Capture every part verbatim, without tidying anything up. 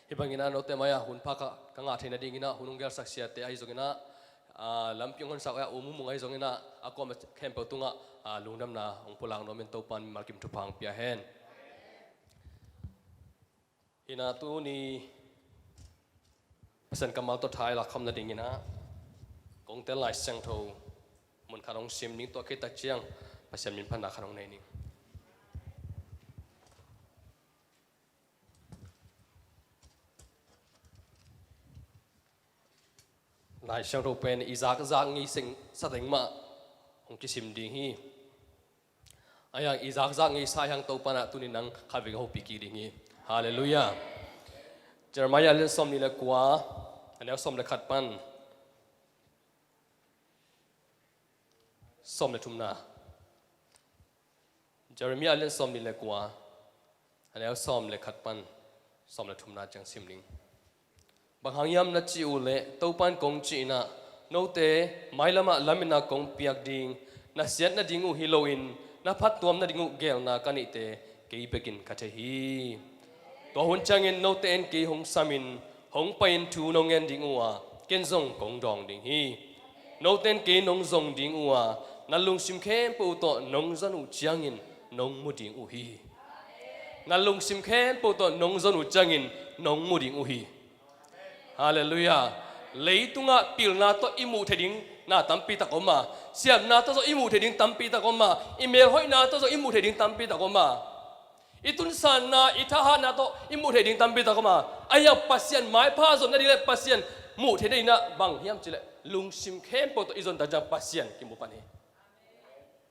Hih bangin ah note mai-ah hun pha ka, ka ngah theih nadingin ah hun hong gelsak siate ahi zongin ah, aa, lampi hong honsak a um mumung ahi zongin ah, a kuamah khempeuh tungah, aa, lungdamna hong pulak nuamin Topa'n mimal kim thupha hong pia hen. Hi-in ah tuni Pasian kammal tawh tha i lakkhawm nadingin ah kong tel Lai Siangtho mun khat hong sim ning, tua khit tak ciang Pasian min phatna khat hong nei ning. Lai Siangtho pen i zakzak ngei seng sateng mah hong kisim ding hi. A hiang i zakzak ngei sa hiang Topa'n ah tuni nang khat vei hong hopih kik ding hi. Halleluiah. Jeremiah lian sawmnih le kua, a neu sawm le khat pan sawm le thumna. Jeremiah lian sawmnih le kua, a neu sawm le khat pan sawm le thumna ciang sim ning. Bang hang hiam na cih uh leh, Topa'n kong cih in ah, note mailamah lametna kong piak ding, na siat nading uh hi loin na phattuam nading uh geelna ka neihte kei bekin ka thei hi. Tua hun ciangin note in kei hong samin, hong pai-in thu nong ngen ding uh a, ken zong kong dawng ding hi. Note in kei nong zong ding uh a, na lungsim khempeuh tawh nong zon uh ciangin nong mu ding uh hi. Na lungsim khempeuh tawh nong zon uh ciangin nong mu ding uh hi. Halleluiah. Leitungah pilna tawh i muh theih ding na tampi tak om a, siamna tawh zong i muh theih ding tampi tak om a, i melhoihna tawh zong i muh theih ding tampi tak om a, i tunsanna, i thahatna tawh i muh theih ding tampi tak om a, a hiang Pasian maipha zon nading le Pasian muh theih nading ah bang hiam cih leh lungsim khempeuh tawh i zon tak ciang Pasian kimu pan hi.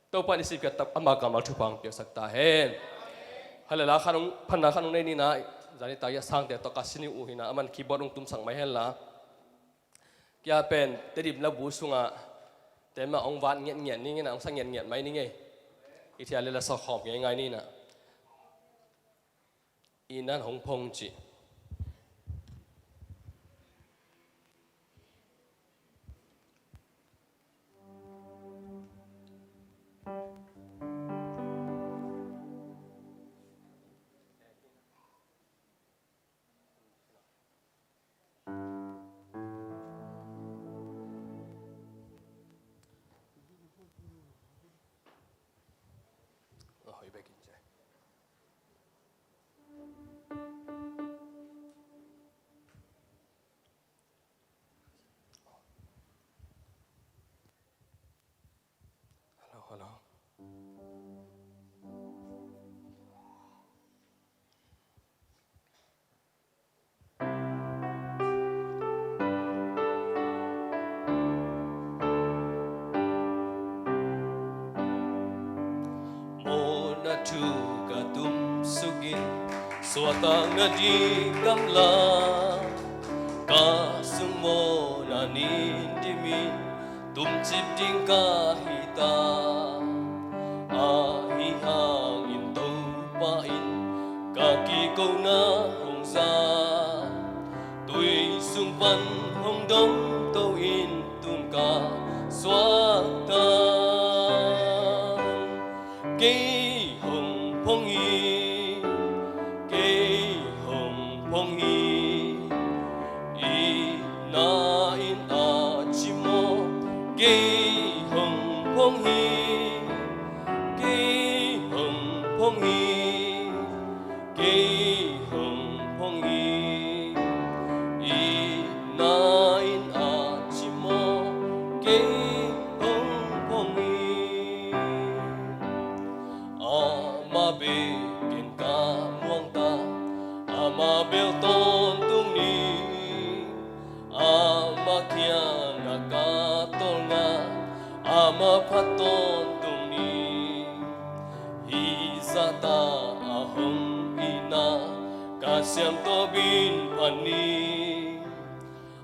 Topa'n i sipkhiat tak ama kammal thupha hong piaksak ta hen. Halleluiah, khan hong phatna khan hong nei ni in ah, zani tak i a sangte tawh ka sin uh hi in ah, aman keyboard hong tumsak mai hen la. Kia pen Tedim labu sungah te mah hong vat ngiatngiat ning in ah, hong sa ngiatngiat mai ning ei. I thia le la sa khawm ngeingai ni in ah. I nan hong phong cih. Hello, hello. Mawhna thu ka tumsukin suahtakna ding gamla, ka sung mawhna nin dimin tumcip ding ka hi ta. Ahi hangin Topa in ka kikona hong za, tui sung pan hong domto in tun ka suakta. Kei hong phong hi, kei hong phong hi, i na in a ci maw. Kei hong phong hi, kei hong phong hi, kei hong phong hi, i na in a ci maw. Kei hong phong hi. Amah bekin ka muang ta, amah bel tawntung ni. Amah kiangah ka tawlnga, amah phat tawntung ni. Hih zahta a hong itna ka siam tawh bin phat ni.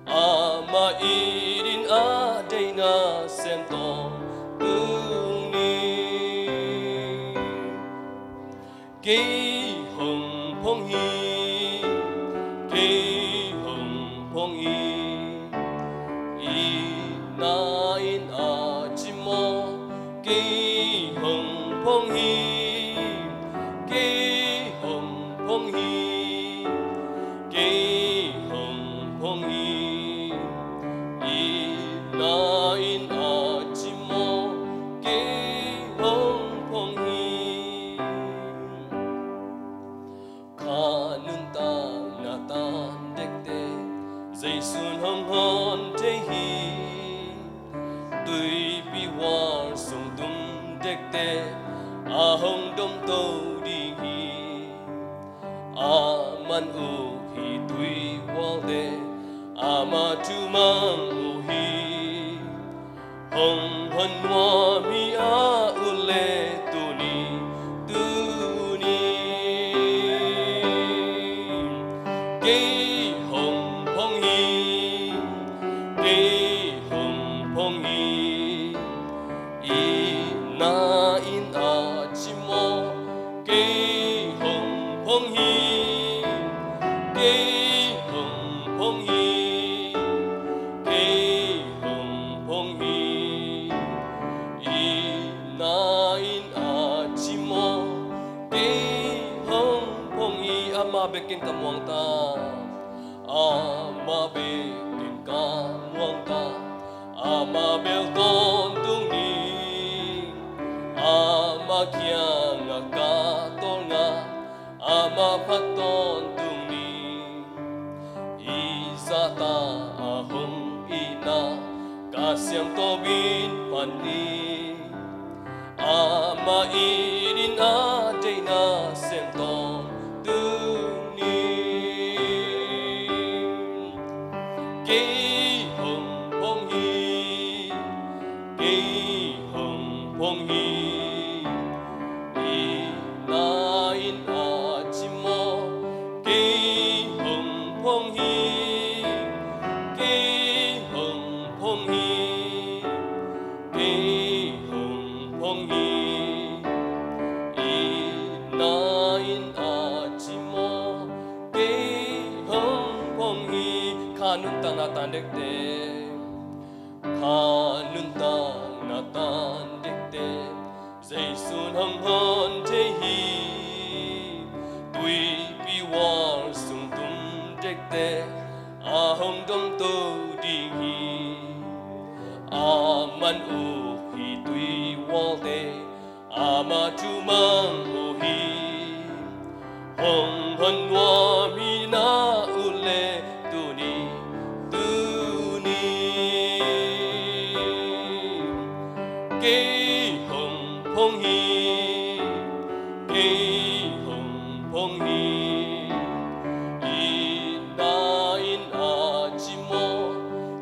Amah it in a deihna sem tawntung ni. Kei hong phong hi, kei hong phong hi, i na in a ci maw. Kei hong phong hi, kei hong phong hi, kei Zeisun hong hon thei hi. Tuipi uar sung tum dekte a hong domto ding hi. Aman uk hi tui ualte, ama thu mang uh hi. Hong hon nuam hi a ut le tuni, tuni. Kei hong phong hi, kei hong phong hi. I na in a ci maw, kei hong phong hi, kei hong phong hi, kei hong phong hi. I na in a ci maw, kei hong phong hi. Ama bekin ka muang ta, ama bekin ka muang ta. Ama bel tawntung ni, ama kiangah ka tawlnga, ama phat tawntung ni. I zahta a hong itna ka siangtho in phat ni. Ama it in a deihna sem tawntung ni. Kei hong phong hi, kei hong phong hi. I na in a ci maw, kei hong phong hi, kei hong phong hi. Kei hong phong hi. I na in a ci maw, kei hong phong hi. Kha nuntakna tan dekte, kha nuntakna tan dekte, Zeisun hong hon thei hi. Tuipi uar sung tum dekte a hong domto ding hi. Aman uk hi tui ualte, ama thu mang uh hi. Hong hon nuam hi na ut le tuni, tuni. Kei hong phong hi, kei hong phong hi. I na in a ci maw,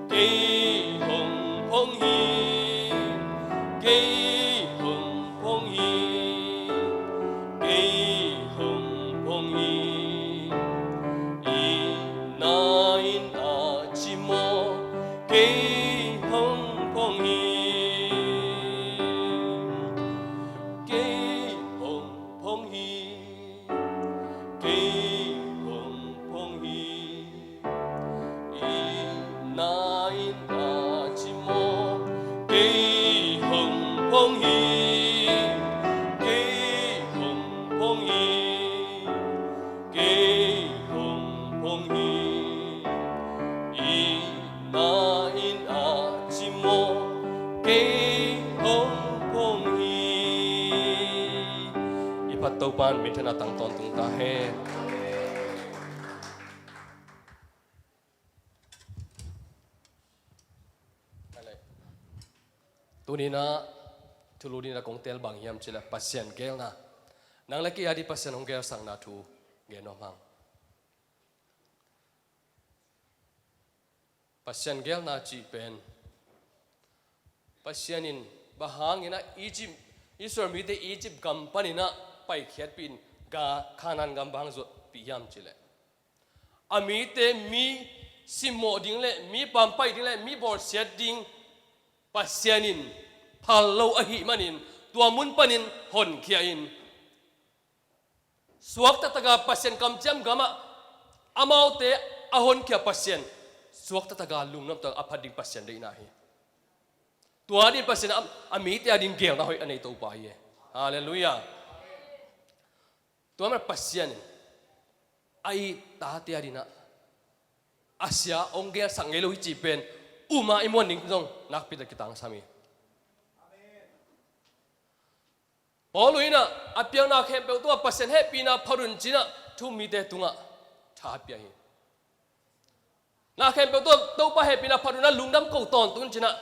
kei hong phong hi, kei hong phong hi, kei hong phong hi. I na in a ci maw, kei hong phong hi, kei hong phong hi, kei hong phong hi. I na in a ci maw, kei hong phong hi, kei hong phong hi, kei hong phong hi. I na in a ci maw, kei hong phong hi. I phat Topa in minthanna tang tawntung ta hen. Tuni-in ah thulu dingin ah kong tel bang hiam cih leh Pasian geelna. Nang le kei a ding Pasian hong geelsakna thu gen nuam hang. Pasian geelna cih pen, Pasian in bang hangin ah Egypt, Israel mite Egypt gam panin ah paikhiatpih in Ga-, Kanaan gam bang hang zuatpih hiam cih leh, a mite mi simmawh ding le mi pampaih ding le mi bawlsiat ding Pasian in phal lo ahih manin tua mun panin honkhia in, suakta taka Pasian kamciam gamah amaute a honkhia Pasian, suakta taka lungnuam taka a phat ding Pasian deihna hi. Tua ding Pasian a, a mite a ding geelna hoih a nei Topa hi. Halleluiah. Tua man Pasian in a it tate a dingin ah a sia hong geelsak ngei lo hi cih pen uma i muan ding zong nakpi tak kitangsam hi. Paul in ah a piakna khempeuh tungah Pasian hehpihna phat un ci-in ah thu-um mite tungah tha pia hi. Na khempeuh tawh Topa hehpihna phat un ah lungdam ko tawntung in ci-in ah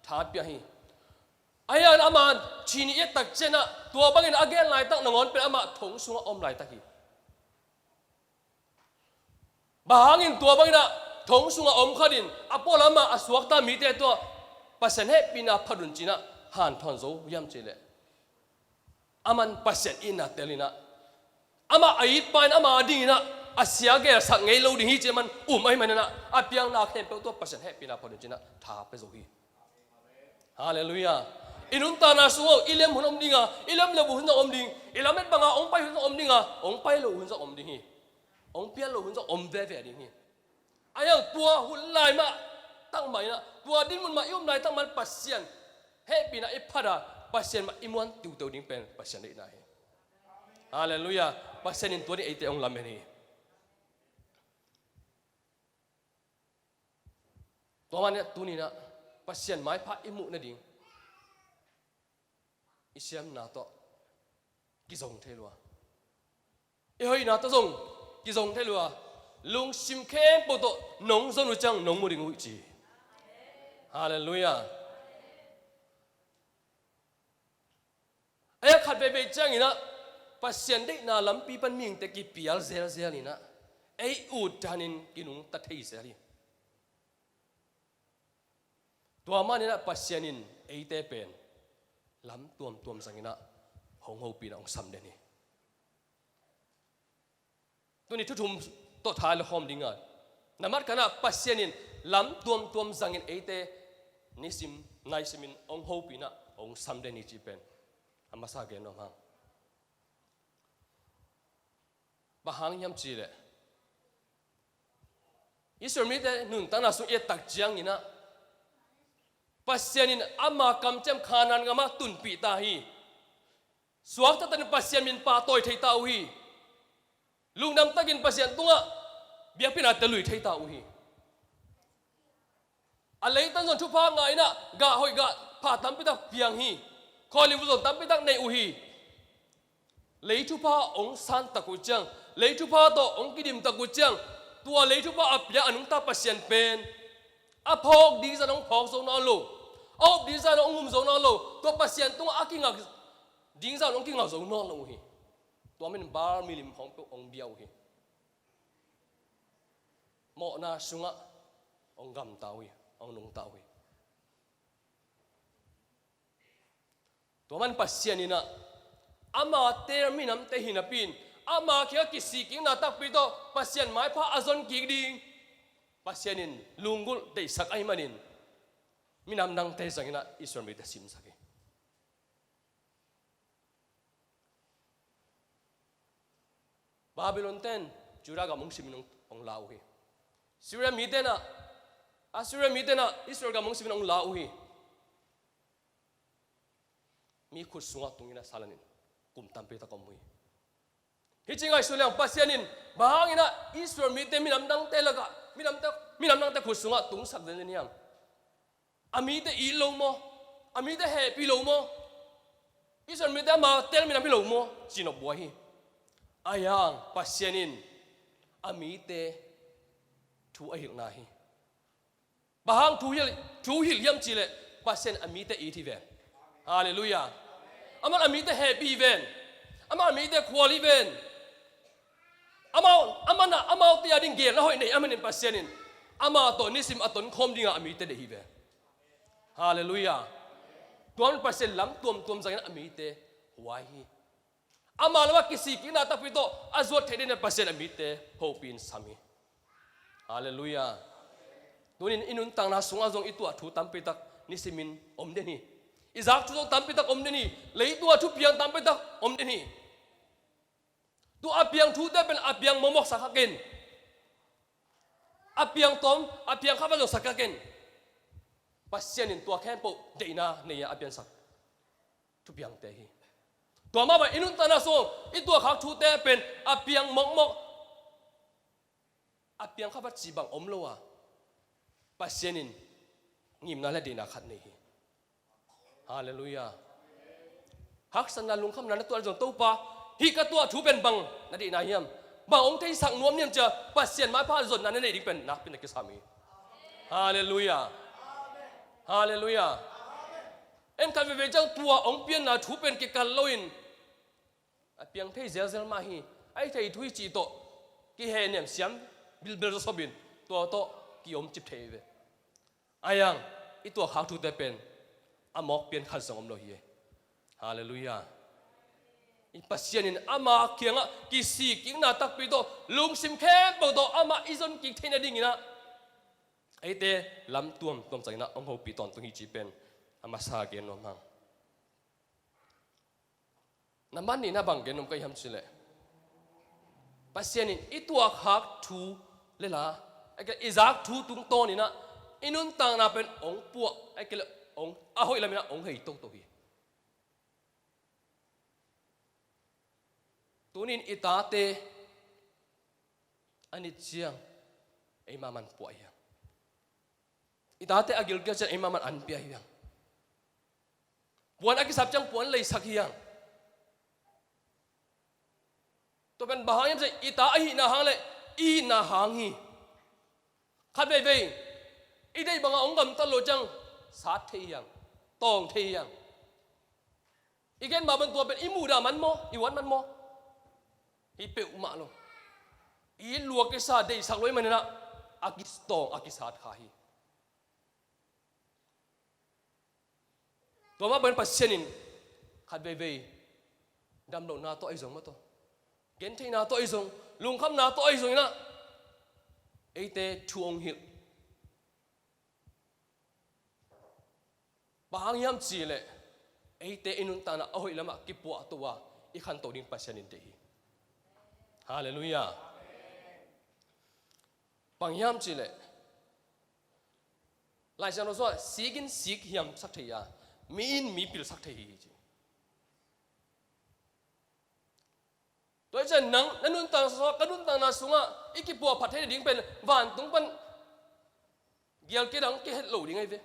tha pia hi. Ahi hangin ama ci-in i et tak ciangin ah tua bangin a gen laitak nangawn pen amah thong sungah a om laitak hi. Bang hangin tua bangin ah thong sungah a om khat in a pawl amah a suakta mite tungah Pasian hehpihna phat un ci-in ah hanthawn zo hiam cih leh, aman Pasian itna tel in ah, amah a itpa in ama adingin ah a sia gelsak ngei lo ding hi cih man um ahih manin ah a piang na khempeuh tawh Pasian hehpihna phat un ci-in ah tha pia zo hi. Halleluiah. I nuntakna sungah i lem hun om ding a, i lem lo hun zong om ding, i lamet banga hong pai hun zong om ding a, hong pai lo hun zong om ding hi. Hong pial lo hun zong om veve ding hi. Ahi hang tua hun lai mah tak mah in ah, tua dinmun mah i om laitak mah in Pasian hehpihna i phat a, Pasian mah i muan tiuteu ding pen Pasian deihna hi. Halleluiah. Pasian in tua ni eite hong lamen hi. Tua manin ah tuni-in ah Pasian maipha i muh nading i siamna tawh kizong thei lua, i hoihna tawh zong kizong thei lua, lungsim khempeuh tawh nong zon uh ciang nong mu ding uh hi ci. Halleluiah. Ei a khat veivei ciangin ah Pasian deihna lampi pan mihingte kipial zelzel in ah ei ut danin kinungta thei zel hi. Tua manin ah Pasian in eite pen lam tuamtuam zangin ah hong hopih in ah hong samden hi. Tuni thu thum tawh tha i la khawm ding a, na mat khatna ah Pasian in lam tuamtuam zangin eite nisim naisimin hong hopih in ah hong samden hi cih pen a masa gen nuam hang. Bang hang hiam cih leh Israel mite nuntakna sung i et tak ciangin ah Pasian in ama kamciam Kanaan gamah tunpih ta hi. Suakta takin Pasian min pahtawi thei ta uh hi. Lungdam takin Pasian tungah biakpiaknate lui thei ta uh hi. A leitan zong thupha ngah in ah gah hoih gah pha tampi tak piang hi. Khuallivu zong tampi tak nei uh hi. Lei thupha hong san tak uh ciang, lei thupha tawh hong kidim tak uh ciang, tua lei thupha a pia a nungta Pasian pen a phawk ding zah in hong phawk zo nawn lo, a up ding zah in hong um zo nawn lo, tua Pasian tungah a kingak ding zah in hong kingak zo nawn lo uh hi. Tua manin Baal milim khawng peuh hong bia uh hi. Mawhna sungah hong gamta uh hi, hong nungta uh hi. Tua man Pasian in ah ama teel minamte hi napi in ama kiangah kisikkikna takpi tawh Pasian maipha a zon kik ding, Pasian in lunggulh deihsak ahih manin minam dangte zangin ah Israel mite simsak hi. Babylon ten Judah gam hong simin hong, hong la uh hi. Syria mite in ah, Assyria mite in ah Israel gam hong simin hong la uh hi. Mi khut sungah tungin a salanin kum tampi tak om uh hi. Hih ci ngaihsun leng Pasian in bang hangin ah Israel mite minam dangte lakah, minamte, minam dangte khut sungah tungsak zenzen hiam? A mite it lo maw? A mite hehpih lo maw? Israel mite ama teel minam hi lo maw? Ci nop buai hi. Ahi hang Pasian in a mite thu a hilhna hi. Bang hang thu hilh, thu hilh hiam cih leh Pasian a mite it hi ven. Halleluiah. Aman a mite hehpih hi ven. Aman a mite khual hi ven. Amau, aman ah, amaute a ding gelna hoih nei ahih manin Pasian in ama tawh nisim a tonkhawm dingah a mite deih hi ven. Halleluiah. Tua man Pasian lam tuamtuam zangin a mite huai hi. Ama lamah kisikkikna takpi tawh a zuat theih dingin Pasian a mite hopih in sam hi. Halleluiah. Tunin i nuntakna sungah zong i tuah thu tampi tak nisimin om den hi. I zak thu zong tampi tak om den hi. Leitungah thupiang tampi tak om den hi. Tua a piang thute pen a piang mawkmawk sa kha ken, a piang tawm, a piang kha vat zong sa kha ken. Pasian in tua khempeuh deihna nei-a a piansak thupiangte hi. Tua mah bang i nuntakna sung i tuahkhak thute pen a piang mawkmawk, a piang kha vat cih bang om lo a, Pasian in ngimna le deihna khat nei hi. Halleluiah. Haksatna, lungkhamna na tuah le zong, Topa, hih ka tuah thu pen bang na deihna hiam? Bang hong theisak nuam hiam cih leh Pasian maipha zonna na neih ding pen nakpi na kisam hi. Halleluiah. Halleluiah. En khat veivei ciang tua hong pianna thu pen kikal loin a piang thei zelzel mah hi. A hih thei thu hi cih tawh kihehnem siam bilbel zawsop in tua tawh ki-omcip thei ve. Ahi hang i tuahkhak thute pen a mawk pian khat zong om lo hi. Halleluiah. I Pasian in ama kiangah kisikkikna takpi tawh, lungsim khempeuh tawh amah i zon kik theih nadingin ah eite lam tuamtuam ciangin ah hong hopih tawntung hi cih pen a masa gen nuam hang. Na man nihna bang gen nuam ka hi hiam cih leh, Pasian in i tuahkhak thu le la, i zak thu tungtawnin ah i nuntakna pen hong puah, a hoih lamin ah hong hei toto hi. Tuni-in i tate a nit ciang eimah man puah hi hang. I tate a gilkial ciang eimah man an pia hi hang. Puan a kisap ciang puan leisak hi hang. Tua pen bang hang hiam cih leh i ta ahihna hang le i hihna hang hi. Khat veivei i deih bangah hong gamtat loh ciang sat thei hi hang, tawng thei hi hang. I gen mah bang tua pen i muhdah man maw, i uat man maw? Hi peuhmah lo. I lua kisa deihsak lo ahih manin ah a kitawng a kisat kha hi. Tua mah bangin Pasian in khat veivei damlohna tawh ahi zong maw, tua gentheihna tawh ahi zong, lungkhamna tawh ahi zongin ah eite thu hong hilh. Bang hang hiam cih leh eite i nuntakna a hoih lamah kipuahto a i khanto ding Pasian in deih hi. Halleluiah. Bang hiam cih leh Lai Siangtho sungah sik in sik hiamsak thei a, mi in mi pilsak thei hi ci. Tua hi ciang nang na nuntakna sungah, ka nuntakna sungah i kipuahphat theih nading pen vantung pan gialkia dang kihet lo ding ahi ve.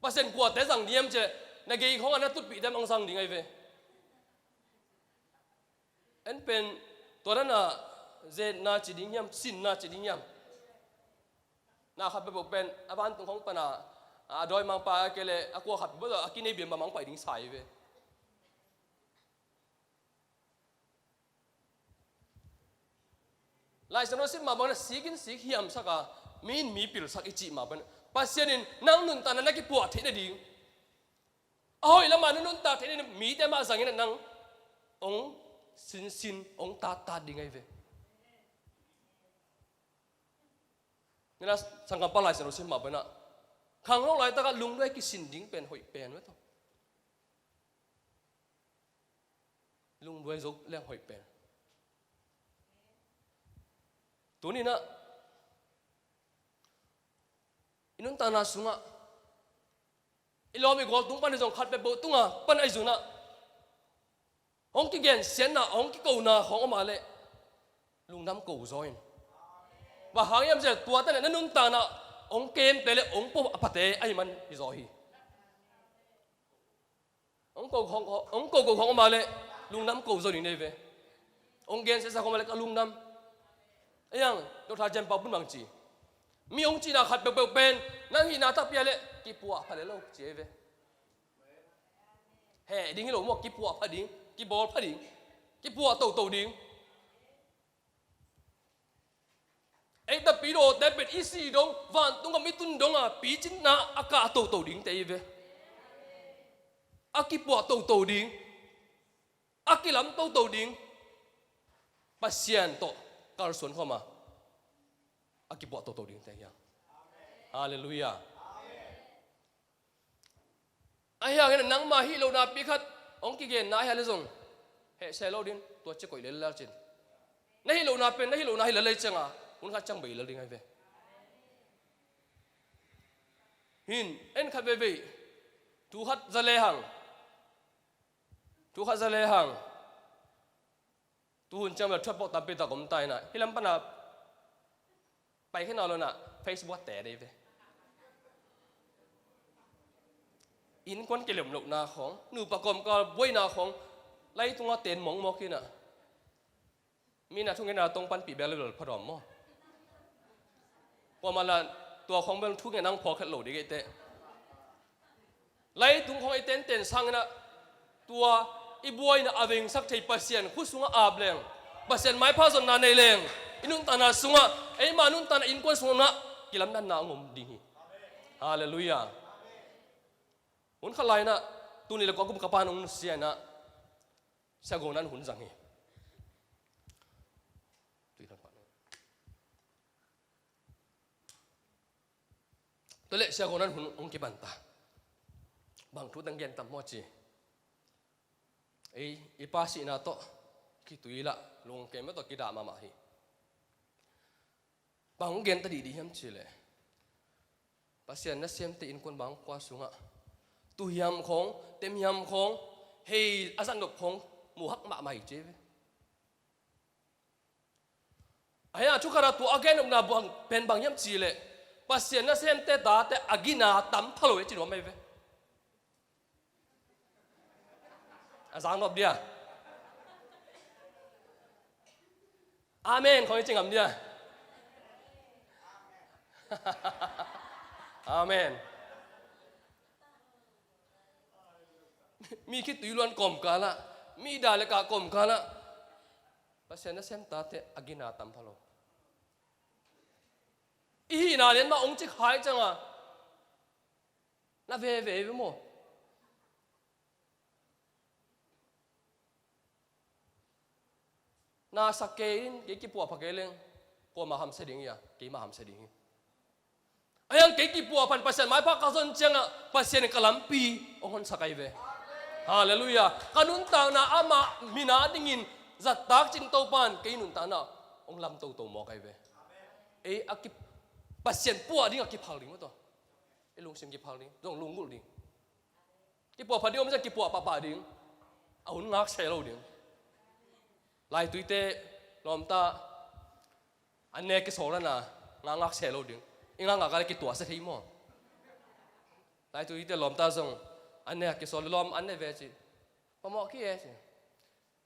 Pasian kuate zang ding hiam cih leh na gei khawngah na tutpihte mah hong zang ding ahi ve. En pen tua dan a zetna ci ding hiam, sinna ci ding hiam, na khat peuhpeuh pen a vantung khawng pan a, a dawimangpa a kei leh a kua khat peuhpeuh a kinei biam mah hong pai ding sa ahi ve. Lai Siangtho sim mah bangin ah sik in sik hiamsak a, mi in mi pilsak i cih mah bangin ah Pasian in nang nuntakna na kipuah theih nading, a hoih lamah na nuntak theih nading mite mah zangin ah nang hong sinsin, hong tattat ding ahi ve. Nina sanggampa Lai Siangtho sim mah bangin ah khanglo laitakah lungduai kisin ding pen hoih pen ve tawh. Lungduai zo leng hoih pen. Tuni-in ah i nuntakna sungah i lawm i gual tung pan ahi zong, khat peuhpeuh tungah pan ahi zongin ah hong kigensiatna, hong kikona khawng om a leh lungdam ko zaw in. Bang hang hiam cih leh tuate na nuntakna hong kemte le hong pua a phate ahih man hi zaw hi. Hong ko khawng, hong ko ko khawng om a leh lungdam ko zaw ding nei ve. Hong gensiatsak khawng om a leh ka lungdam. Ahi hang Doctor Jen Pau Pun bang ci, mi hong cihna khat peuhpeuh pen nang hihna takpi a leh kipuah pha lel lo ci ahi ve. Heh ding hi lo maw, kipuah pha ding, kibawl pha ding, kipuah toto ding. Ei tapidaw te pen i sih dong, vantung gam i tun dong a picinna a kah toto dingte hi ve. A kipuah toto ding, a kilam toto ding, Pasian tawh kalsuan khawm a, a kipuah toto dingte hi hang. Halleluiah. Ahi hangin nangmah hih lohna pi khat hong kigenna ahi a leh zong heh se lo ding, tua ci koih lel lel cin. Na hih lohna pen na hih lohna hi lel lei cianga hun khat ciang bei lel ding ahi ve. Hin en khat veivei thu khat za lehang, thu khat za lehang. Tuhun ciang bel thuat pawh tampi tak om ta in ah, hih lam pan a paikhia nawn lo in ah Facebook ah te dei ve. Innkuan kilem lohna khawng, nupa kawmkal buaina khawng, lai tungah ten mawkmawk in ah, Mi na thungetna tawh panpih bel lel pha dawm maw? Kuamah lah tua khawng bel thungetna hong phawk het lo ding ei teh. Leitung khawng i tenten sangin ah tua i buaina a vengsak thei Pasian khut sungah ap leng, Pasian maipha zonna nei leng, i nuntakna sungah, eima nuntakna innkuan sungah kilamdanna hong om ding hi. Halleluiah. Hun khat lai-in ah, tuni le kua kum ka pa'n hong nusia-in ah, Sia Go Nan hun zang hi. Tua leh Sia Go Nan hun hong kipan ta. Bang thu tang gen tam maw ci. Ei, i pa sihna tawh khitui lah lungkem tawh kidah mahmah hi. Bang hong gen ta dih dih hiam cih leh, Pasian nasemte innkuan bang kua sungah tuuhiam khawng, temhiam khawng, hei a zat nop khawng muhak mahmah hi ci ve. Ahi a, thu khat ah tua a gen nopna bang pen bang hiam cih leh, Pasian nasemte tate a gina tam pha lo hi ci nuam ahi ve. A zang nop dia. Amen khawng i ci ngam dia. Amen. Mi khitui luan kawmkal ah, mi dah le kah kawmkal ah, Pasian nasem tate a gina tam pha lo. I hihna lian mah hong ci khai ciang a, na veve ve maw? Na sak kei in, kei kipuahpha kei leng, kuamah hamsia ding hi a, keimah hamsia ding hi. Ahi hang kei kipuahpha in Pasian maipha ka zon ciangah, Pasian in ka lampi hong honsak ahi ve. Halleluiah. Ka nuntakna amah min a dingin zat tak ciang Topa in kei nuntakna hong lam toto mawk ahi ve. Ei a ki, Pasian puah ding a kiphal ding maw tawh. Ei lungsim kiphal ding, zong lunggulh ding. Kipuahpha ding om ciang kipuah pahpah ding. A hun ngak se lo ding. Laituite lawmta an ne kisawl na, ngak ngak se lo ding. I ngak ngak a le kituah se thei maw? Laituite lawmta zong an ne kisawl lawm an ne ve ci. Pamawh ki e ci.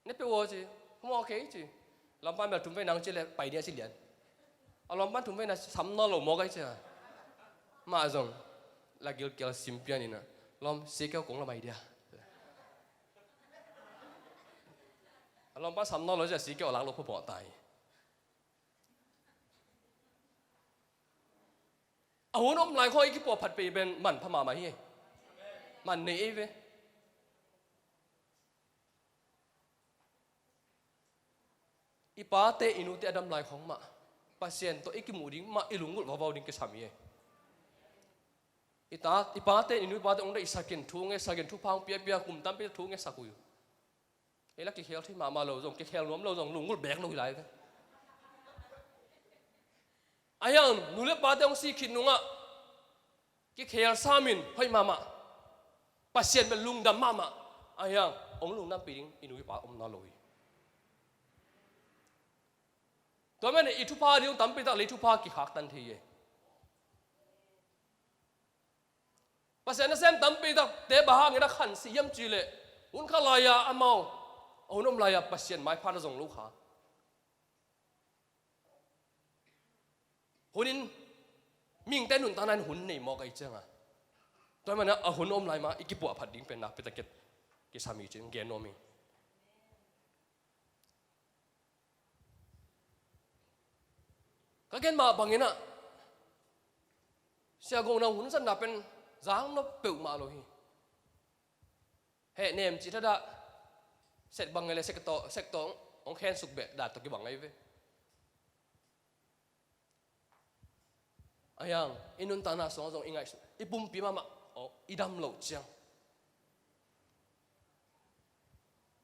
Ne peuh aw ci, phamawh kei ci. Lawmpan bel thum veina hong ci le pai dia ci lian. A lawmpan thum veina sam nawn lo mawk ahi ci a. Mah zong la gilkial sim pian in a, lawm, sikeu kong la mai dia. A lawmpan sam nawn lo ci a, sikeu a lak lo phamawh ta hi. A hun om lai khawng i kipuahphat pei pen manpha mahmah hi. Man nei ei ve. I pate i nute a dam lai khawng mah Pasian tawh i kimuh ding mah i lunggulh vauvau ding kisam hi. I ta, i pate i nu i pate hong deihsak in, thu hong etsak in, thupha hong piapia, kum tampi thu hong etsak uh hi. Ei la kikhel thei mahmah lo zong, kikhel nuam lo zong lunggulh beek lo hi lai ve. Ahi hang nu le pate hong sih khit nungah kikhel sam in hoih mahmah, Pasian bel lungdam mahmah. Ahi hang hong lungdampih ding i nu i pa om nawn lo hi. Tua manin i thupha ding tampi tak lei thupha kikhaktan thei hi. Pasian nasem tampi takte bang hangin a khansih hiam cih leh, hun khat lai-a amau a hun om lai-a Pasian maipha na zong lo kha. Hun in mihingte nuntakna in hun nei mawk ahi cianga, tua manin a hun om lai mah i kipuahphat ding pen nakpi tak kisam hi ci-in gen nuam hi. Ka gen mah bangin ah, Sia Gong Nang hun zatna pen zang nop peuhmah lo hi. Heh nem cih thadah, sek bang ngai le sek tawh, sek tawh hong khensuk beh dan tawh kibang ngai ve. Ahi hang i nuntakna sungah zong i ngaihsun, i pumpi mahmah, aw, i dam loh ciang,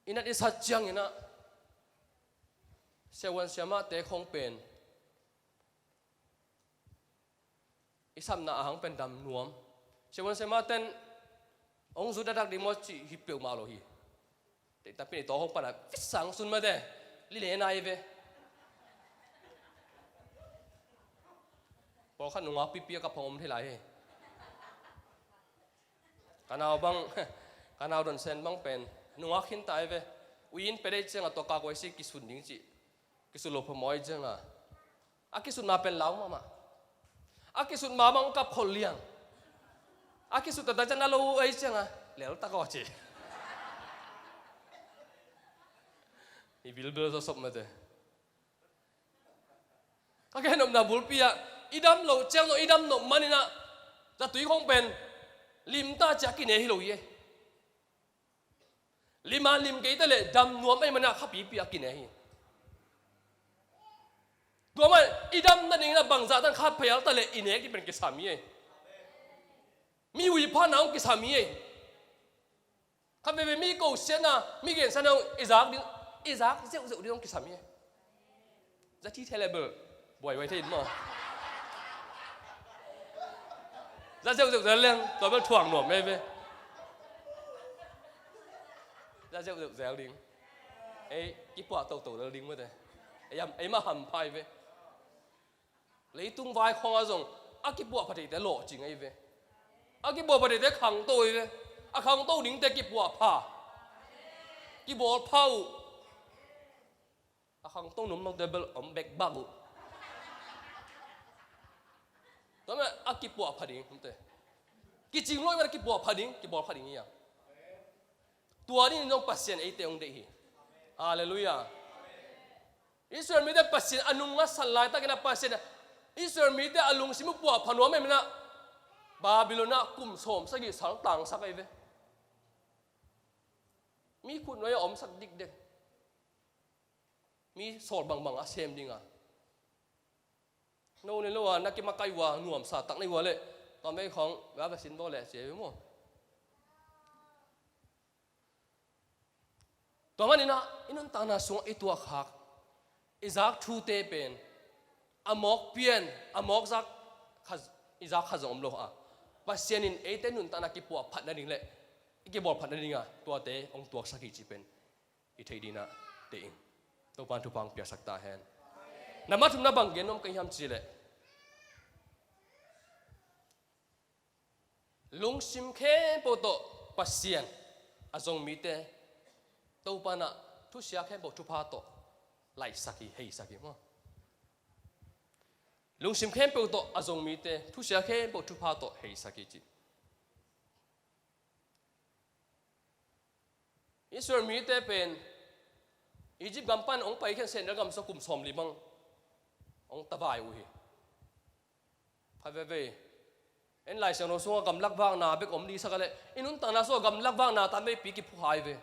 i nat i sat ciangin ah, siavuan siamahte khawng pen i sapna ahang pen dam nuam. Siavuan siamahten hong zut a dak ding maw cih hi peuhmah lo hi. Tei tapi nei tawh hong pan a vitsang sun mate. Lile nai ve. Pawlkhat nungak pipi a kap hong om thei lai hi. Ka nau bang, ka nau don sen bang pen nungak khin ta hi ve. Ui in pe dei ciang a tua ka kuai si kisun ding cih Kisut lo phamawh ahih ciangin a, a kisut ma pen lau mahmah. A kisut ma bang kap khol liang. A kisut taktak ciang a lo ahih ciangin a, lel tak aw ci. I bilbil zawsop mate. Ka gen nopna bulpi ah, i dam loh ciang zong i dam nop manin a, zatui khong pen limta ci a kine hi lo hi e. Lim a lim kei ta leh dam nuam ahih manin a khapipi a kine hi. Tua mah i dam nadingin a bangzah tan kha phial ta leh i nek ding pen kisam hi e. Mi huihpha na hong kisam hi e. Khat veve mi kosiatna, mi gensiatna i zak ding, i zak zeuhzeuh ding hong kisam hi. Za thi thei le bel buaihuai thei in maw? Za zeuhzeuh zel leng tua bel thuak nuam ei ve. Za zeuhzeuh zel ding. Ei kipuah toto zel ding mate. Ei, ei mah hampha hi ve. Leitung vai khawngah zong a kipuahpha theite lawhcing ahi ve. A kipuahpha theite khangto ahi ve. A khangto dingte kipuahpha, kibawlpha uh. A khangto nuamlote bel om bekbak uh. Tua mah a kipuahpha ding te, kicing lo ahih manin a kipuahpha ding, kibawlpha ding hi a. Tua dingin zong Pasian eite hong deih hi. Halleluiah. Israel mite Pasian a nung a sat laitakin a Pasian Israel mite a lungsim uh puahpha nuam ahih manin a Babylon ah kum sawmsagih saltangsak ahi ve. Mi khutnuai a omsak dikdek. Mi sawl bangbang a sem ding a. No ne lo a na kimakaih uh a nuamsa tak na hi uh a leh tua mei khawng va va sin baw leh cia hi maw? Tua manin a i nuntakna sungah i tuahkhak i zak thute pen a mawk pian, a mawk zak kha, i zak kha zong om lo a. Pasian in eite nuntakna kipuahphat nading le i kibawlphat nading a tuate hong tuaksak hi cih pen i theih dingin a deih ing. Topa'n thupha hong piaksak ta hen. Nambat thumna bang gen nuam ka hiam cih leh, lungsim khempeuh tawh Pasian a zong mite Topa'n a thusia khempeuh thupha tawh laihsak hi, heisak hi maw? Lungsim khempeuh tawh a zong mite thusia khempeuh thupha tawh heisak hi ci. Israel mite pen Egypt gam pan hong pai khian Sehnel gam sung kum sawmli bang hong tavai uh hi. Khat veve en Lai Siangtho sungah gamlak vakna bek om ding sak a leh i nuntakna sungah gamlak vakna tam veipi kiphukha hi ve.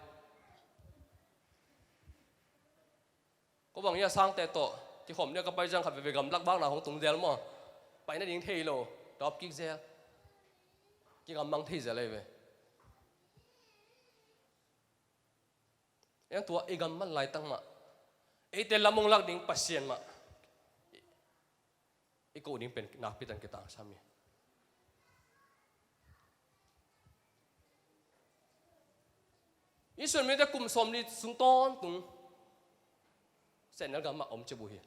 Ko bang hi a, sangte tawh kikhawm ding a ka pai ciang khat veve gamlak vakna hong tung zel maw? Pai nading thei lo, dawp kik zel, kigammang thei zel ahi ve. Eng tua i gam man laitak mah eite lam hong lak ding Pasian mah i koh ding pen nakpi takin kitangsam hi. Israel mite kum sawmli sung tawntung Sehnel gam ah om cip uh hi.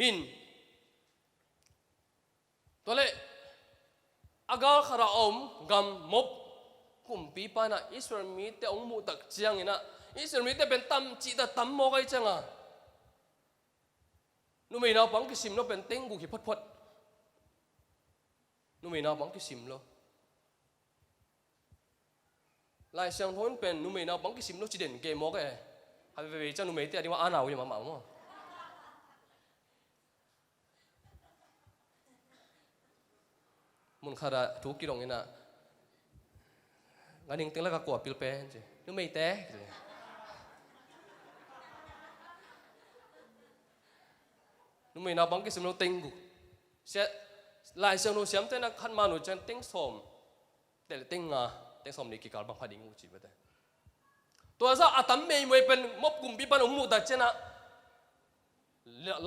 Hin tua leh a gal khat a om gam Moab kumpipa in a Israel mite hong muh tak ciangin a, Israel mite pen tam cihta tam mawk ahih ciangin a, numei naupang kisim lo pen teng guk hi photphot. Numei naupang kisim lo. Lai Siangtho in pen numei naupang kisim lo ci den kei mawk e. Khat veve ciang numeite a ding mah a nau hi mahmah maw? Mun khat ah thu kidong in a, nganing teng lak a kua pil pen ci, numeite ci. Numei naupang kisim lo teng guk. Sia, Lai Siangtho siamte in a khat man uh ciang teng sawm, tel teng nga, teng sawmnih kikal bang pha ding uh ci bete. Tua zah a tam meimuai pen Moab kumpipa in hong muh tak ciangin a,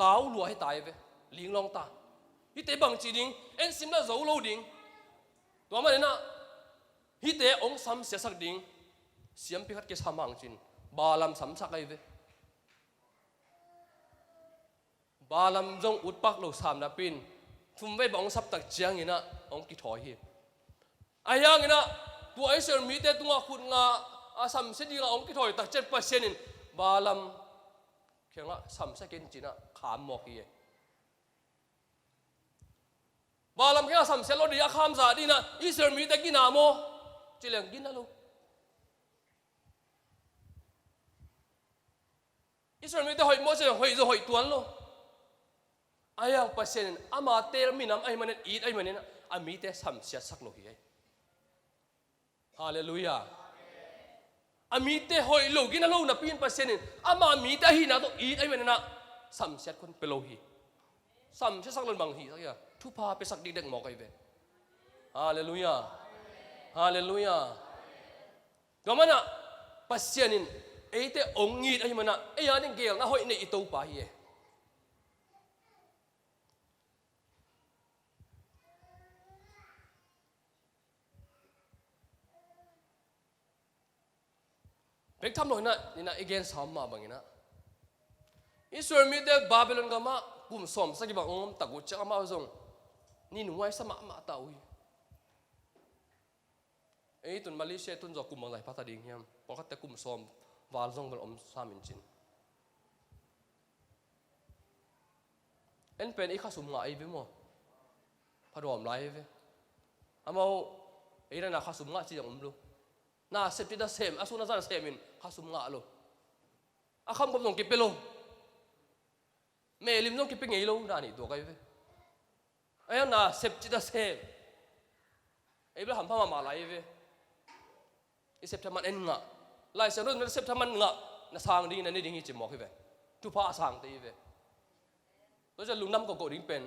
lau lua hi ta hi ve, linglawng ta. Hihte bang ci ding, en sim lah zo lo ding. Tua manin a hihte hong samsiasak ding siampi khat kisam hang cin Balaam samsak ahi ve. Balaam zong utpak lo sam napi in thumvei bang hong sap tak ciangin a hong kithawi hi. Ahi hangin a tua Israel mite tungah khut nga a samsia dingin a hong kithawi tak ciang Pasian in Balaam kiangah samsia ken ci-in ah kham mawk hi e. Vanlam kiangah samsia lo ding a kham zah ding ah Israel mite gina maw? Ci leng gina lo. Israel mite hoih maw ci leng hoih zaw hoih tuan lo. Ahi hang Pasian in ama teel minam ahih manin, it ahih manin a mite samsiatsak lo hi e. Halleluiah. A mite hoih lo, gina lo napi in Pasian in ama mite ahihna tawh it ahih manin ah samsiat khong pia lo hi. Samsiatsak lo in bang hihsak hiam? Thupha piasak dikdek mawk ahi ve. Halleluiah. Halleluiah. Tua manin ah Pasian in eite hong it ahih manin ah ei ading geelna hoih nei i Topa hi e. Bek tham lo in ah, in ah i gensa mah bangin ah Israel mite Babylon gamah kum sawm sagih bang hong om tak uh ciang amau zong ninhuai sa mahmah ta uh hi. Ei tun Malaysia tun zaw kum bangzah pha ta ding hiam? Pawlkhatte kum sawm val zong bel om sam in cin. En pen i khasum ngah ei ve maw? Pha dawm lai ei ve. Amau ei na khasum ngah ci zong om lo. Na sep ci ta sem, a sun a zan sem in khasum ngah lo. A khamkhop zong kipia lo. Mehlim zong kipia ngei lo, na nih tuak ahi ve. Ahi hang na sep ci ta sem. Ei bel hampha mahmah lai ahi ve. I sep thaman en ngah. Lai Siangtho in sep thaman ngah na sang ding, na nei ding hi ci mawk hi ve. Thupha a sangte hi ve. Tua ciang lungdam kohkoh ding pen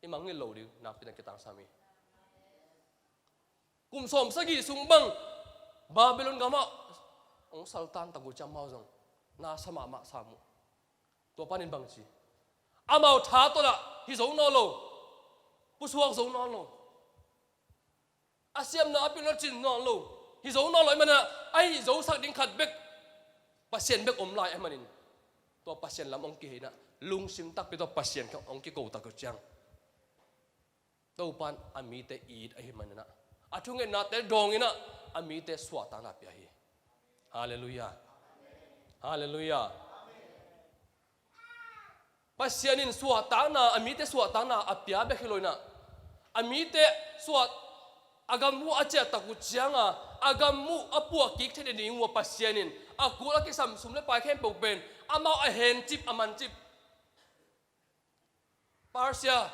i mangngilh loh ding nakpi takin kitangsam hi. Kum sawm sagih sung bang Babylon gamah hong saltan tak uh ciang amau zong na sa mahmah sam uh. Tua panin bang ci? Amau tha tawh lah hi zo nawn lo. Pusuak zo nawn lo. A siamna a pilna cin nawn lo. Hi zo nawn lo ahih manin ah a hih zosak ding khat bek Pasian bek om lai ahih manin tua Pasian lam hong kihei in ah lungsim takpi tawh Pasian kiang hong kiko tak uh ciang Topa in a mite it ahih manin ah a thungetnate dawng in ah a mite suahtakna pia hi. Halleluiah. Halleluiah. Pasian in suahtakna, a mite suahtakna a pia bek hi lo in ah a mite suah, a gam uh a ciah tak uh ciang a a gam uh a puah kik theih nading uh a Pasian in a kul a kisam sum le pai khempeuh pen amau a hencip a mancip Persia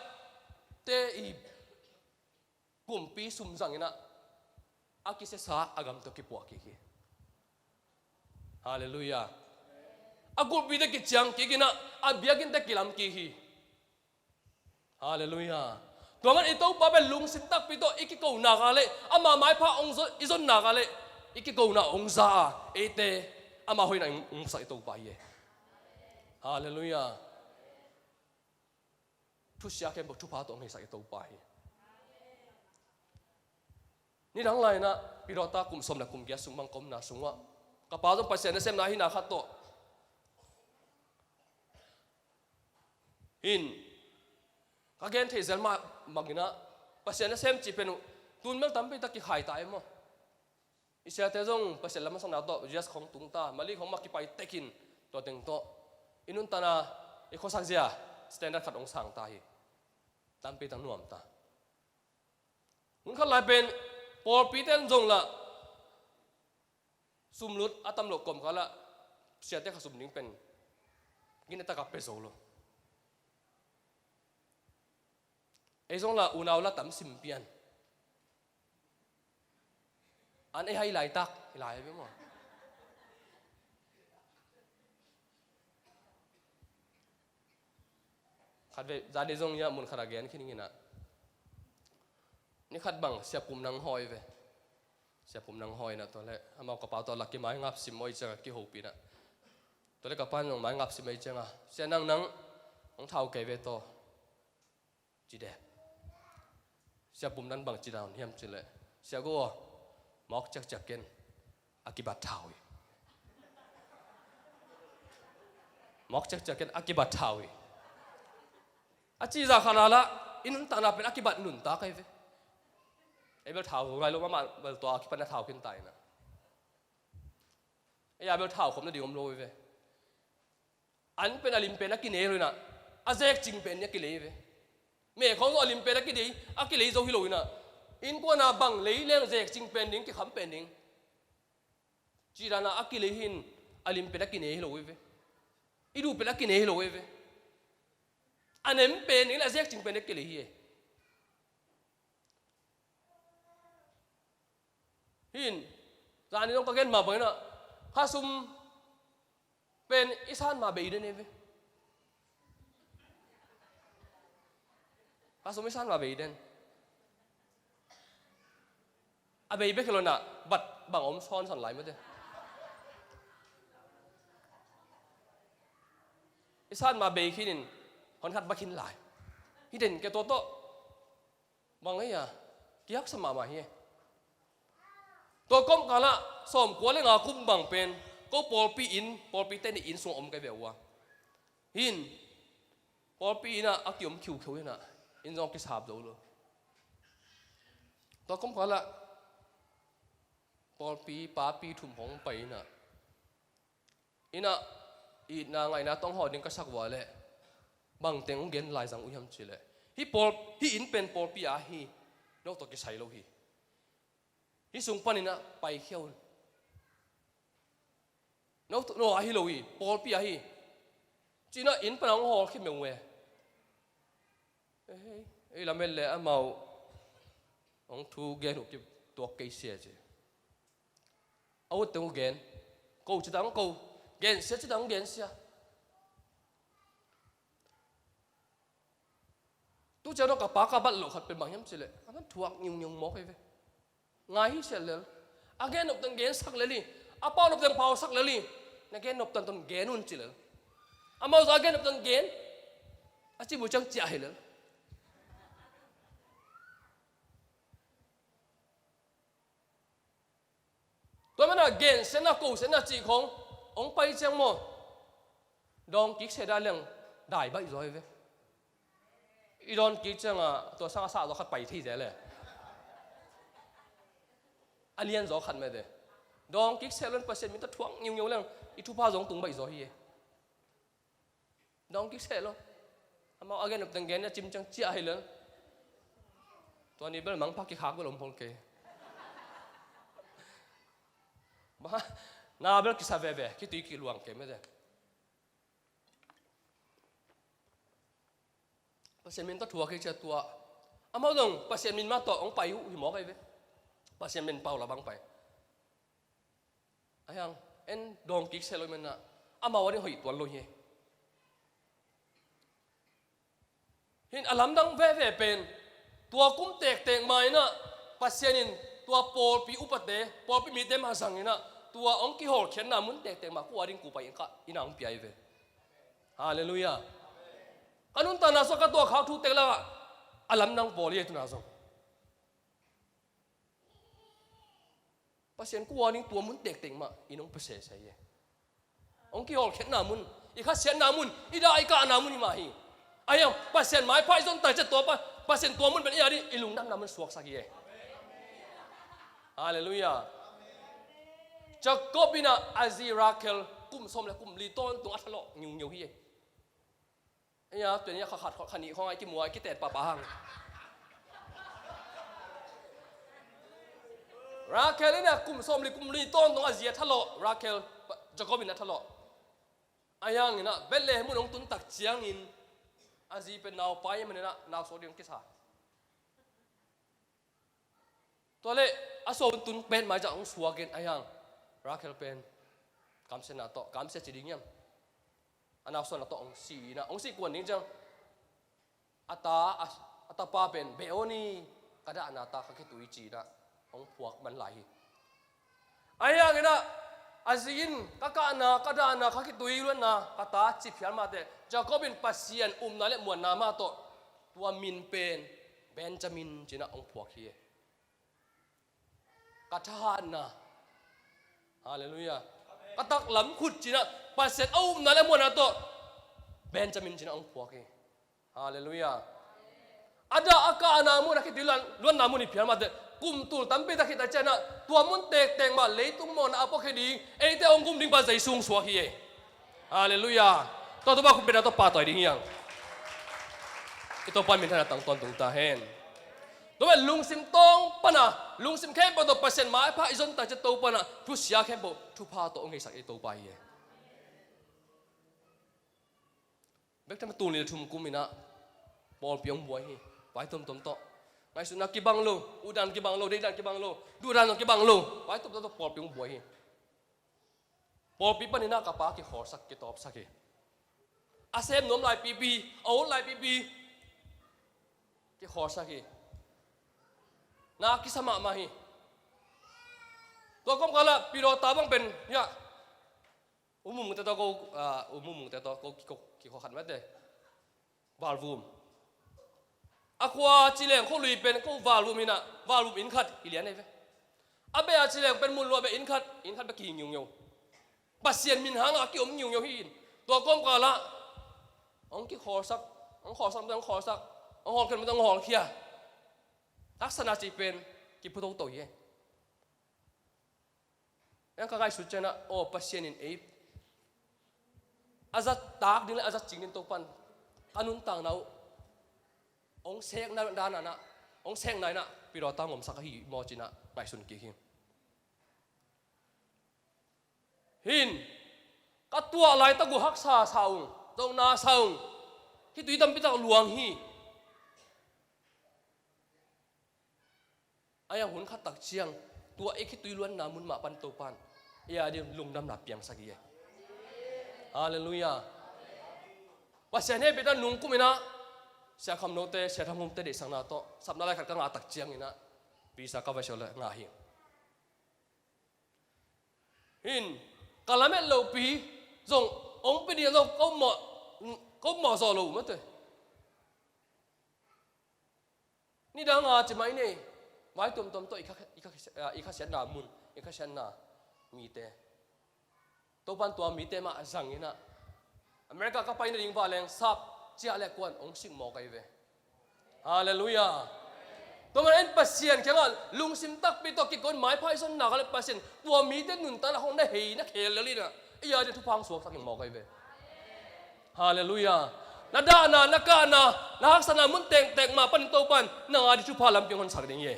te i kumpi sum zang in ah a kisiasa a gam tawh kipuah kik hi. Halleluiah. A kulpite kiciang kik in ah a biakinnte kilam kik hi. Halleluiah. Tua man i Topa pen lungsim takpi tawh i kiko nak leh ama maipha hong zon, i zon nak leh i kikona hong za a eite ama hoihna hong musak i Topa hi e. Halleluiah. Thusia khempeuh thupha tawh hong heisak i Topa hi. Nidang lai in ah Pilota kum sawm le kum giat sung bang ka omna sungah ka pa zong Pasian nasemna ahihna khat tawh hin ka gen thei zel mah bangin ah Pasian nasem cih pen uh tun bel tampi tak kikhai ta e maw? I siate zong Pasian lam a sakna tawh U S khong tung ta, Mali khong mah kipai tekin tua teng tawh i nuntakna i khuasak zia standard khat hong sang ta hi. Tampi tak nuam ta. Hun khat lai pen pawlpite in zong lah sumlut a tam loh kawmkal ah siate khasum ding pen gina tak a pia zo lo. Ei zong lah unau la tam sim pian. An ei hai laitak hi lai ve maw? Khat vei zani zong ia mun khat a gen khin ing in ah ni khat bang Sia Pum Nang hawi ve. Sia Pum Nang hawi in ah tua leh amau ka pa tawh la kimai ngap sim mawi ciang a kihopih in ah tua leh ka pa in zong mai ngap sim mawi ciang a, "Sia Nang, nang hong thau kei ve taw," ci dek. Sia Pum Nang bang ci dan hiam cih leh, "Sia Go aw, mawk ciakciak ken, a kibat thau hi. Mawk ciakciak ken, a kibat thau hi." A ci zah khat a lah i nuntakna pen a kibat nuntak ahi ve. Ei bel thau ngai lo mahmah bel tua a kipan a thau khin ta in ah ei a bel thau khop nading om lo hi ve. An pen a lim pen a kinei lo inah, a zekcing pen nih a kilei ve. Meh khawng zong a lim pen a kinei, a kilei zo hi lo inah, innkuan a bang lei leng zekcing pen ding, kikham pen ding. Cih dan a a kilei hi in, a lim pen a kinei hi lo hi ve. I duh pen a kinei hi lo hi ve. A nem pen ding le a zekcing pen a kilei hi e. Hi in, zani zong ka gen mah bang inah, khasum pen i san mah bei den e ve. Khasum i san mah bei den. A bei bek hi lo inah, bat bang om sawnsawn lai mate. I san mah bei khin in, hon khat bak khin lai. Hi den ke tawh tawh. Bang ei a, kihaksa mahmah hi e. Tua kawmkal ah sawmkua le nga kum bang pen, ko pawlpi inn, pawlpi te nih inn sung om ka hi ve ua. Hi in, pawlpi inn ah a kiom khiukheu inah, inn zong kisap zo lo. Tua kawmkal ah pawlpi papi thum hong pai inah, inah itna ngaihna tawh hawh ding ka sak ua leh, bangteng hong gen lai zang uh hiam cih leh, hih pawl, hih inn pen pawlpi a hi, no tawh kisai lo hi. Hih sung pan inah paikhia un. No, no a hi lo hi, pawlpi a hi. Ci inah inn pan a hong hawlkhia meuh e. Ei, ei lamet le amau hong thu gen uh kituak kei sia ci. A utteng uh gen. Ko ci dang ko. Gen sia ci dang gen sia. Tu ciang dong ka pa ka bat loh khat pen bang hiam cih leh, a man thuak ngiungiu mawk hi ve. Ngai hi siat lel. A gen nop teng gen sak lel hi. A pau nop teng pau sak lel hi. Na gen nop teng ton gen un ci lel. Amau zong a gen nop teng gen. A cimui ciang ciah hi lel. Tua mana gensiatna, kosiatna cih khong hong pai ciang maw, dawng kik seh dah leng dai baih zaw hi ve. I dawn kik cianga tua sang a sah zaw khat pai thei zel e. A lian zaw khat mete. Dawng kik seh lon Pasian min tawh thuak ngiungiu leng i thupha zong tung baih zaw hi e. Dawng kik seh lo. Amau a gen nop teng gen a cim ciang ciah hi lel. Tua ni bel mangpha kikhak bel om phol kei. Ba, na bel kisa veve, khitui kiluang kei mete. Pasian min tawh thuak hi cia tua. Amau zong Pasian min mah tawh hong pai uh hi mawk ahi ve. Pasian min pau la bang pai. Ahiang, en dawng kik seh lo i menah amau a ding hoih tuan lo hi. Hin a lamdang veve pen tua kum tektek ma inah Pasian in tua pawlpi upate, pawlpi mite mah zang inah tua hong kihawlkhiatna mun tektek mah kua ding kupai in kah inah hong pia hi ve. Halleluiah. Ka nuntakna sua ka tuahkhak thu tek lakah a lamdang pawl hi e tuna zong. Pasian kua ding tua mun tektek mah in hong pia sese hi e. Hong kihawlkhiatna mun, i khasiatna mun, i dah i kahna mun hi mah hi. Ahiang Pasian maipha i zon tai ciah tua pa, Pasian tua mun pen i a ding i lungdamna mun suaksak hi e. Halleluiah. Jacob inah a zi Rachel kum sawm le kum li tawntung a thalawh ngiungiu hi e. Ei a, tua ni a kha khat, kha nih khawng a i kimu a i kitet pahpah hang. Rachel inah kum sawm li kum li tawntung a zi a thalawh, Rachel, Jacob inah thalawh. Ahiang inah Bethlehem mun hong tun tak ciangin a zi pen naupai a man inah nau suak ding hong kisa. Tua leh a suak hun tun pet mai ciang hong suak in ahiang Rachel pen kamsiatna tawh, kamsia ci ding hiam? A nausuahna tawh hong si inah, hong si kuan ding ciang a ta, a, a tapa pen beh aw ni, ka dahna ta kha khitui ci inah hong phuak man lai hi. Ahiang inah a zi in ka kahna, ka dahna kha khitui luatna ka ta ci phial mah teh Jacob in Pasian upna le muanna mah tawh tua min pen Benjamin ci inah hong phuak hi. Ka thahatna. Halleluiah. Ka taklam khut ci inah Pasian a upna le muanna tawh Benjamin ci inah hong phuak hi. Halleluiah. A dah a kahna mun a khitui luan, luanna mun hi phial mah teh kum tul tampi tak khit a ciah inah tua mun tektek mah leitung mawhna a puakhia ding, eite hong gum ding pa Jesu hong suak hi e. Halleluiah. Tua Topa khut bengna tawh pahtawi ding hi hang. I Topa minthanna tang tawntung ta hen. Tua mah lungsim tawng pana, lungsim khempeuh tawh Pasian maipha i zon ta ciang Topa in ah thusia khempeuh thupha tawh hong heisak i Topa hi. Bek tham tul nih le thum kum in ah pawlpi hong buai hi. Vai tuamtuam tawh. Ngaihsutna kibang lo, utdan kibang lo, deihdan kibang lo, duhdan zong kibang lo. Vai tuamtuam tawh pawlpi hong buai hi. Pawlpi panin ah ka pa kikhawlsak, kitawpsak hi. A sem nuam lai pipi, a ut lai pipi, kikhawlsak hi. Na kisa mahmah hi. Tua kawmkal ah Pi Daw Ta bang pen, ya, U Mung Mung te tawh ko, ah, U Mung Mung te tawh ko, ko, kikhawl khat mah te. Valvum. A khua Cileng khualui pen ko Valvum hi in ah, Valvum inn khat hi lian hi ve. A beh a Cileng pen Munlua beh inn khat, inn khat beh kihi ngiungeu. Pasian min hangah a kiom ngiungeu hi in. Tua kawmkal ah hong kikhawlsak, hong khawlsak, hong khawlsak, hong hawlkhia, hong hawlkhia. Haksatna cih pen kiphu toto hi. Eng ka ngaihsut ciangin ah, aw, Pasian in ei a zat tak ding le a zat cing ding Topa in ka nuntakna uh hong sekna dan ah, hong sekna in ah Pi Daw Ta hong omsak ahi maw ci-in ah ngaihsun kik hi. Hin, ka tuah laitak uh haksa sa ung, zong na sa ung, khitui tampi tak luang hi. A hiang hun khat tak ciang tua i khitui luanna mun mah pan Topa in ei a ding lungdamna piangsak hi. Halleluiah. Pasian hehpihna nungkum in ah Sia Kham No te, Sia Tham Hum te deihsakna tawh sapna lai khat ka ngah tak ciangin ah visa ka va siaw le ngah hi. Hin, ka lamet lopi zong hong pia ding zong ka mawh, ka mawh zawh lo uh mate. Nidang a ci mai nei, vai tuamtuam tawh i kha, i kha, i khasiatna mun, i khasiatna mite, Topa in tua mite mah zang in ah America ka pai nading vanleng sap ciah le kuan hong sik mawk ahi ve. Halleluiah. Tua manin Pasian kiangah lungsim takpi tawh kiko in maipha i zon nak leh Pasian tua mite nuntakna hong na hei na khel lel in ah ei a ding thupha hong suaksak ding mawk ahi ve. Halleluiah. Na dahna, na kahna, na haksatna mun tengteng mah panin Topa in nang a ding thupha lampi hong honsak ding hi.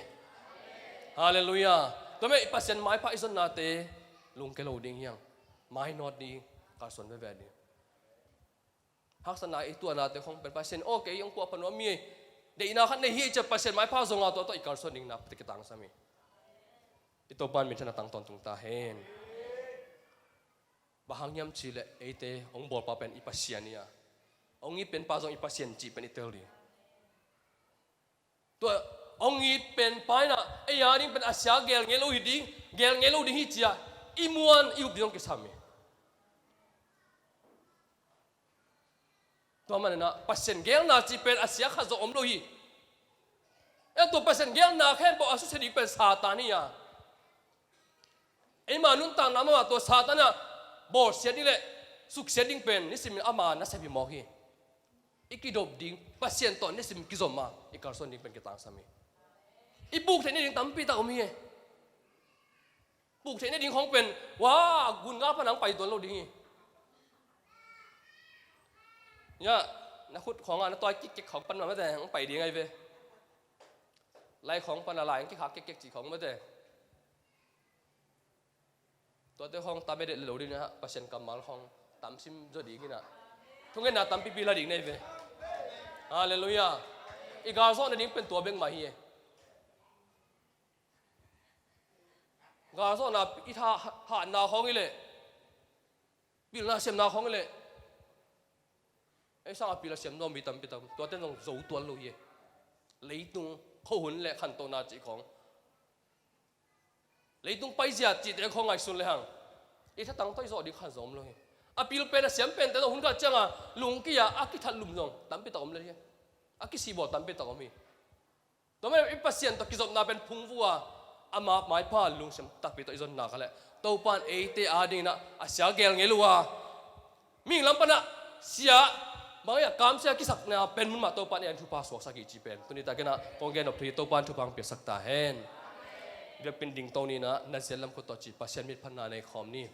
Halleluiah. Tua mah i Pasian maipha i zonnate lungke lo ding hi hang. Mainawt ding, kalsuan veve ding. Haksatna i tuahnate khong pen Pasian, aw, kei hong kuah pha nuam hi. Deihna khat nei hi ci-a Pasian maipha zong a tua tawh i kalsuan ding na pite kitangsam hi. I Topa in minthanna tang tawntung ta hen. Bang hang hiam cih leh eite hong bawlpa pen i Pasian hi a, hong it penpa zong i Pasian cih pen i tel ding. Tua hong it penpa in ah ei a ding pen a sia gel ngei lo hi ding, gel ngei lo ding hi ci-a i muan i up ding zong kisam hi. Tua manin ah Pasian gelna cih pen a sia khat zong om lo hi. Ei tua Pasian gelna khempeuh a susia ding pen Satan hi a, eima nuntakna mahmah tua Satan in ah bawlsia ding le suksia ding pen nisimin ama nasep hi mawk hi. I kidop ding Pasian tawh nisim kizom a i kalsuan ding pen kitangsam hi. I puk theih nading tampi tak om hi. Puk theih nading khong pen, wa, gun ngal pan hong pai tuan lo ding hi. Ya, na khut khawngah na tawi kikkik khawng pan mah mate hong pai ding ahi ve. Lai khawng pan a lai hong kikhak kikkik cih khawng mate. Tuate khawng tam e det le lo ding in ah Pasian kammal khawng tamsim zaw ding in ah thungetna tampipi la ding nei ve. Halleluiah. I galzawh nading pen tua bek mah hi e. Galzawhna i tha, hatna khawng hi leh, pilna siamna khawng hi leh, ei sangah pil a siam nuam mi tampi tak, tuate zong zo tuan lo hi e. Leitung, khuahun le khantohna cih khawng, leitung paizia cihte khawng ngaihsun lehang i thatang tawh i zawh ding khan zong om lo hi. A pil pen a siam pente tawh hun khat ciangah lungkia a kithat lum zong tampi tak om lo hi. A kisihbawl tampi tak om hi. Tua mah i Pasian tawh kizopna pen phungvuh a, ama maipha lungsim takpi tawh i zon nak leh Topa in eite adingin ah a sia gel ngei lo a, mihing lam panah sia, bang a kamsia kisakna pen mun mah Topa in ei a ding thupha suaksak hi cih pen tuni takin ah kong gen nop thu hi. Topa in thupha hong piaksak ta hen. Biakpin dingto ni in ah, na zia lam khut tawh ci, Pasian mitphatna nei khawm ni.